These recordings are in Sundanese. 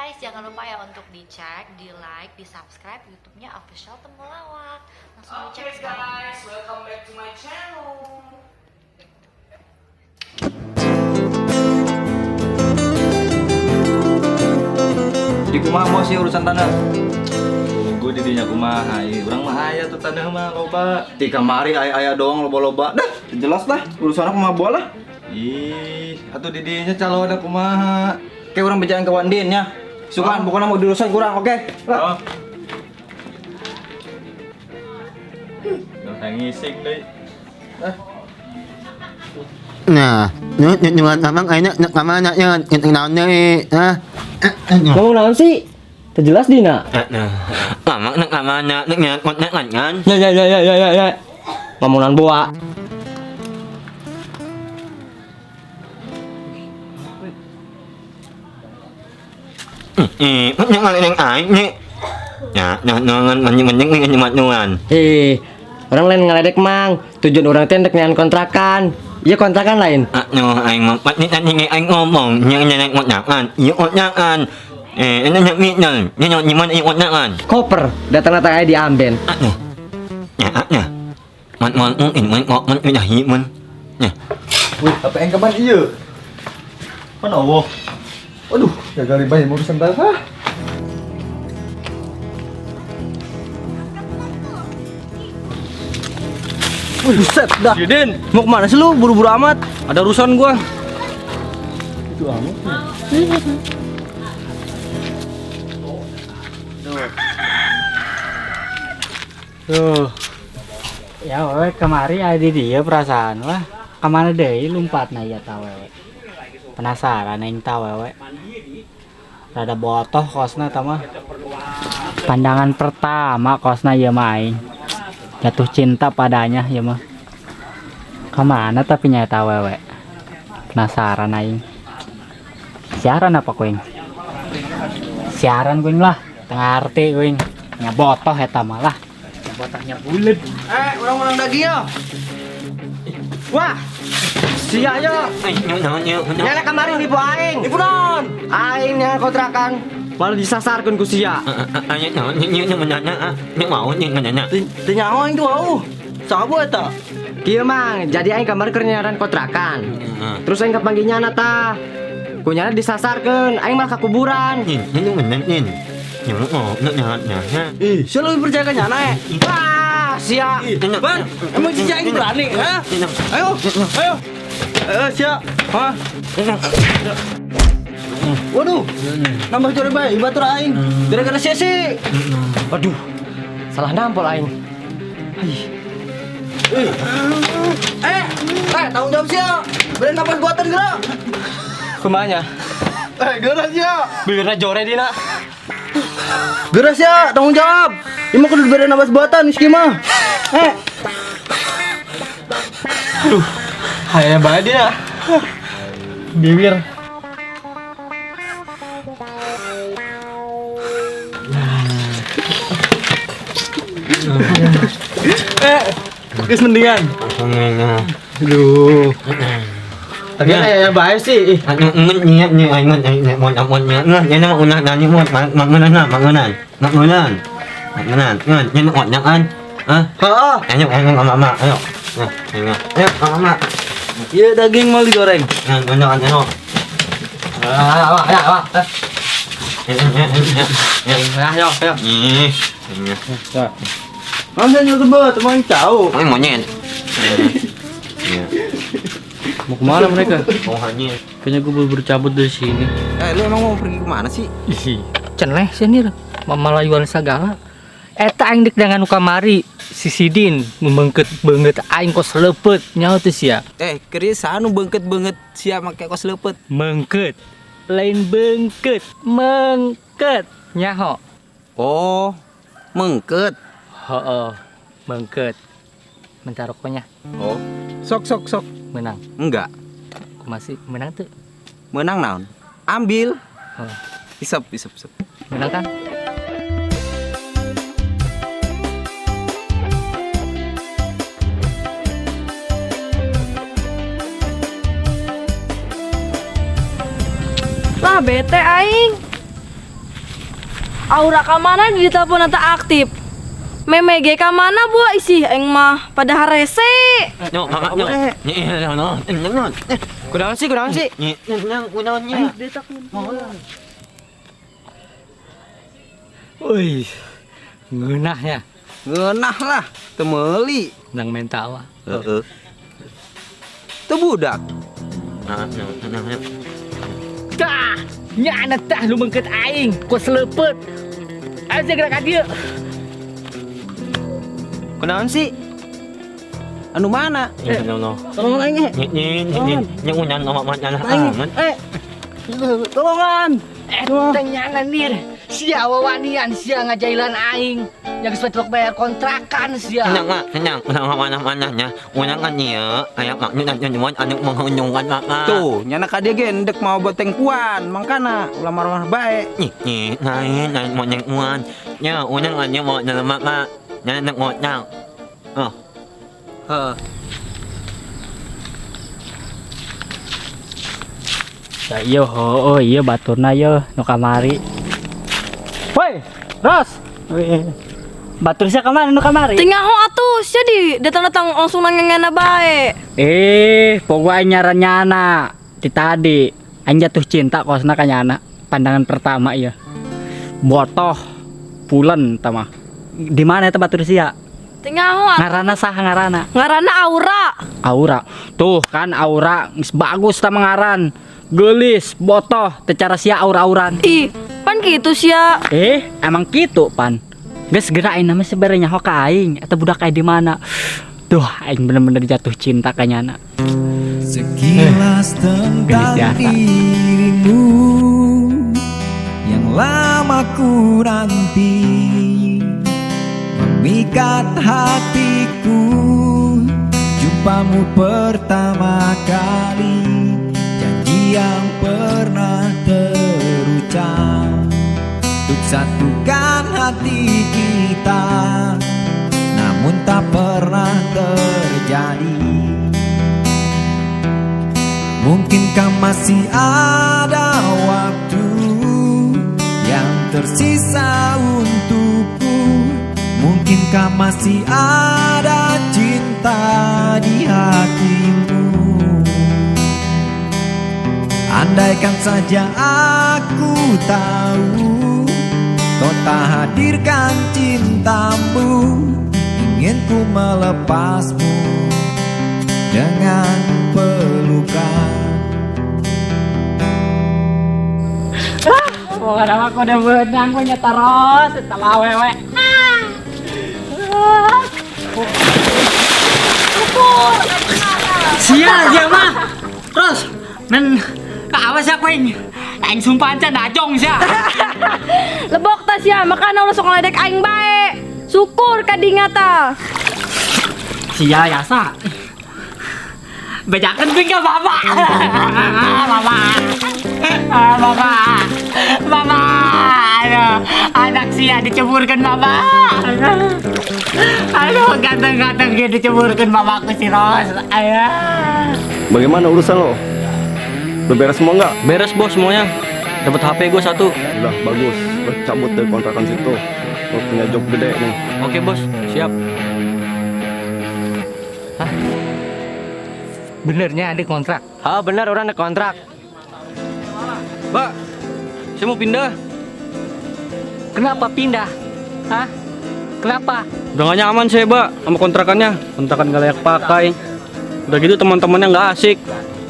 Guys, jangan lupa ya untuk dicek, di like, di subscribe YouTube-nya Official Temulawak. Langsung Oke dicek sekarang. Guys, welcome back to my channel. Jadi kumaha mau sih urusan tanah? Gue didinya kumaha, ieu urang mah aya tuh tanah mah loba. Di kamari aya-aya doang loba-loba. Dah, jelas lah urusan aku mah bola. Ih, atuh didinya calon kumaha? Kayak orang berjalan ke Wandin ya. Sukaan, Oh. pokoknya mau diurusan kurang, oke? Lah. Oh. Nggak usah ngising deh. Nah, nyuan amang ayeuna kamana nya naon deui? Hah? Ngomong naon sih? Terjelas dina. Nah, amang nek kamana nek nya nek ngan. Ya ya ya ya ya ya ya. Ngomongan boa. Ih, nya ngaleng aing nya. Ya, nya ngan ngan ngan ngan ngan. Eh, orang lain ngaledek mang. Tujuan orang teh ndek nean kontrakan. Iya kontrakan lain. Anu aing mah pat ni aing ngomong nya nya nek ngan. Ieu ngan. Eh, nya nya nya nya nya nya mana ieu ngan. Koper datang-datang aja di amben. Anu. Nya nya. Man man mungkin man man nya hi man. Nya. Wih, apa yang kapan iya? Mana Allah? Waduh, gagal bae urusan tanah. Wih, buset dah. Yudin, Mau kemana sih lu? Buru-buru amat. ada urusan gua. Itu amat. Tuh. Ya wewe kemari ada di dia perasaan lah. Kemana deh lumpat na ya ta wewe. Penasaran aing ta wewe. Rada botoh kosna ta mah. Pandangan pertama kosna ya mah aing. Jatuh cinta padanya ya mah. Kemana tapi nyata wewe. Penasaran aing. Siaran apa kuing? Siaran kuing lah. Tengah arti kuing. Nya botoh eta mah lah. Botohnya bulet. Eh, orang-orang daging ya. Wah. Sia ya. Nyala kemarin nipu aing. Nipu naon? Aing nya kontrakan. Malah disasarkeun ku sia. Nya nya nya nya nya mau nya nya nya. Teu nyaho aing tuh au. Saha eta? Kieu mang, jadi aing kamari keur nyaran kontrakan. Terus aing kapanggih nyana tah. Ku nyana disasarkeun, aing malah ka kuburan. Ih, sia lebih percaya ka nyana eh. Wah, sia. Ban, emang si aing berani, ha? Ayo, ayo. Eh, sia. Hah? Waduh, nambah jore bae batur aing. Gara-gara sia sih. Aduh. Salah nampol aing. Eh, eh, tanggung jawab sia. Beren napas buatan gerak. Kumanya? Eh, gerak sia. Bibirna jore dina. Gerak sia, tanggung jawab. Ini mah kudu diberi napas buatan geus mah. Eh, Hayang bae dina. Bibir. eh, geus mendingan. Aduh. Tapi aya bae sih. Ih, Heeh. Iya daging mau digoreng. Ayo, ayo, ayo. Ayo, ayo. Masa nyoba teman jauh. Monyet. Mau kemana mereka? Kayaknya gue buru-buru cabut dari sini. Eh, lu emang mau pergi kemana sih? Cenleh sih nih, malayuan segala. Eta aing dek dengan kamari si Sidin membengket banget aing kos lepet nyaho teu sia. Eh, keris anu bengket banget sia make kos lepet. Mengket. Lain bengket, mengket nyaho. Oh, mengket. Heeh, mengket. Minta rokoknya. Oh, sok sok sok. Menang. Enggak. Masih menang tuh. Menang naon? Ambil. Oh. Isep, isep, isep. Menang kan? Lah bete aing. Aura ka mana di telepon teu aktif. Meme ge ka mana buah isi aing mah pada harese. Nyo, mama nyo. Nyi, no, no. Kunaon sih, kunaon sih? Nyi, nyo, kunaon nya. Wih, ngeunah ya. Ngeunah lah, teu meuli. Nang menta mah. Heeh. Teu budak. Nah, nyo, nyo, nyo. Tah, nyana tah nu meungkeut aing, kos leupeut. Ayo sia gerak ka dieu. Kunaon sih? Anu mana? Nyo, no. Tolongan aing eh. Nyi, nyi, nyi, nyi, nyo, no, mama, nya, Aing eh. Tolongan. Eta nyana nir. Sia wawanian sia ngajailan aing. Yang geus bacelok bayar kontrakan sia. Nyang, mak, nyang, nyang, mana, mana, nya. Urang kan ieu, aya mak, nya, nya, nya, anu menghunjungkan mama. Tuh, nyana ka dia ge endek mau botengkuan, mangkana ulah marah-marah bae. Nyi, nyi, lain, lain mau nyengkuan. Nya, urang kan nya mau nyelemak, mak. Nya, nya, nya, oh. Heeh. Ya iya heueuh ieu baturna yeuh nu kamari. Woi, Ros. Wih. Batur sia kamana nu kamari? Teu nyaho atuh sia di datang-datang langsung nangengena bae. Eh, pokoknya aing nyaran nyana ti tadi. Aing jatuh cinta kosna ka nyana. Pandangan pertama ieu. Botoh pulen tah mah. Di mana eta batur sia? Teu nyaho atuh. Ngaranna saha ngaranna? Ngaranna Aura. Aura. Tuh kan Aura geus bagus tah ngaran. Geulis, botoh, teu cara sia aur-auran. Ih, pan kitu sia. Eh, emang kitu pan. Geus geura aing nama sebenarnya nyaho ka aing eta budak aya di mana. Duh, aing bener-bener jatuh cinta ka nyana. Sekilas tentang Gelis jasa. Dirimu yang lama ku nanti memikat hatiku, jumpamu pertama kali, janji yang pernah terucap untuk satukan hati kita, namun tak pernah terjadi. Mungkinkah masih ada waktu yang tersisa untukku? Mungkinkah masih ada cinta di hatimu? Andaikan saja aku tahu kau tak hadirkan cintamu, ingin ku melepasmu dengan pelukan. Pokoknya mah aku udah menang punya terus setelah wewe. Sia sia mah. Terus men awas ya kuing. Aing sumpah aja najong sia. Lebok ta sia, makana ulah sok ngaledek aing bae. Syukur kadinga ta. Sia yasa. Bejakeun kuing ka bapak. Bapak. Ah, bapak. Bapak. Aduh, anak sia diceburkan bapak. Aduh, ganteng-ganteng dia diceburkan bapakku si Ros. Ayah. Bagaimana urusan lo? Udah beres semua nggak? Beres bos semuanya. Dapat HP gue satu. Udah bagus. Lo cabut dari kontrakan situ. Lo punya job gede nih. Oke bos, siap. Hah? Benernya ada kontrak? Ah, bener orang ada kontrak. Mbak, saya mau pindah. Kenapa pindah? Hah? Kenapa? Udah gak nyaman saya, Mbak, sama kontrakannya. Kontrakan gak layak pakai. Udah gitu teman-temannya nggak asik.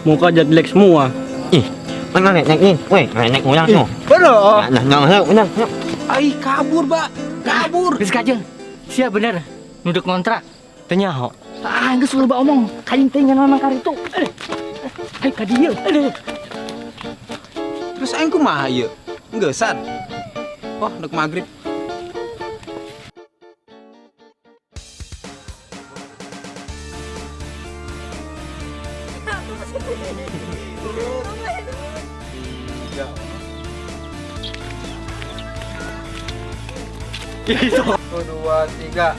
Muka jelek semua. Ih, mana nek nek weh, nek urang tuh. Bener. Nah, nah, nah, nah, nah. Ai kabur, Mbak. Kabur. Geus kajeng. Sia bener nuduk kontrak. Teu nyaho. Ah, geus loba omong. Kain teh ngan mamang karitu. Ayo ka dieu. Aduh. Terus aing kumaha ieu? Engeusan. Oh, ndek maghrib. Satu, dua, tiga.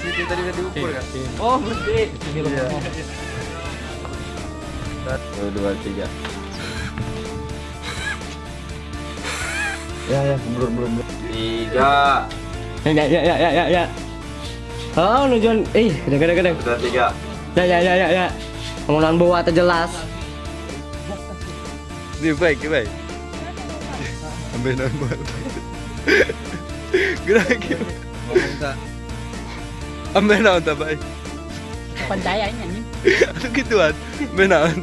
Situ tadi udah diukur kan? Oh, berarti. Iya. Satu, dua, tiga. Ya, ya, belum, belum, belum. Tiga. Ya ya ya ya ya ya. Oh, nujuan ih, gede gede gede. Dua, tiga. Ya ya ya ya ya. Ngomong bawa teu jelas. Ini baik, baik. Ambil nomor. Gerak gitu. Ambil naon tak baik. Percaya anjing. Atuh gituan. Ambil naon.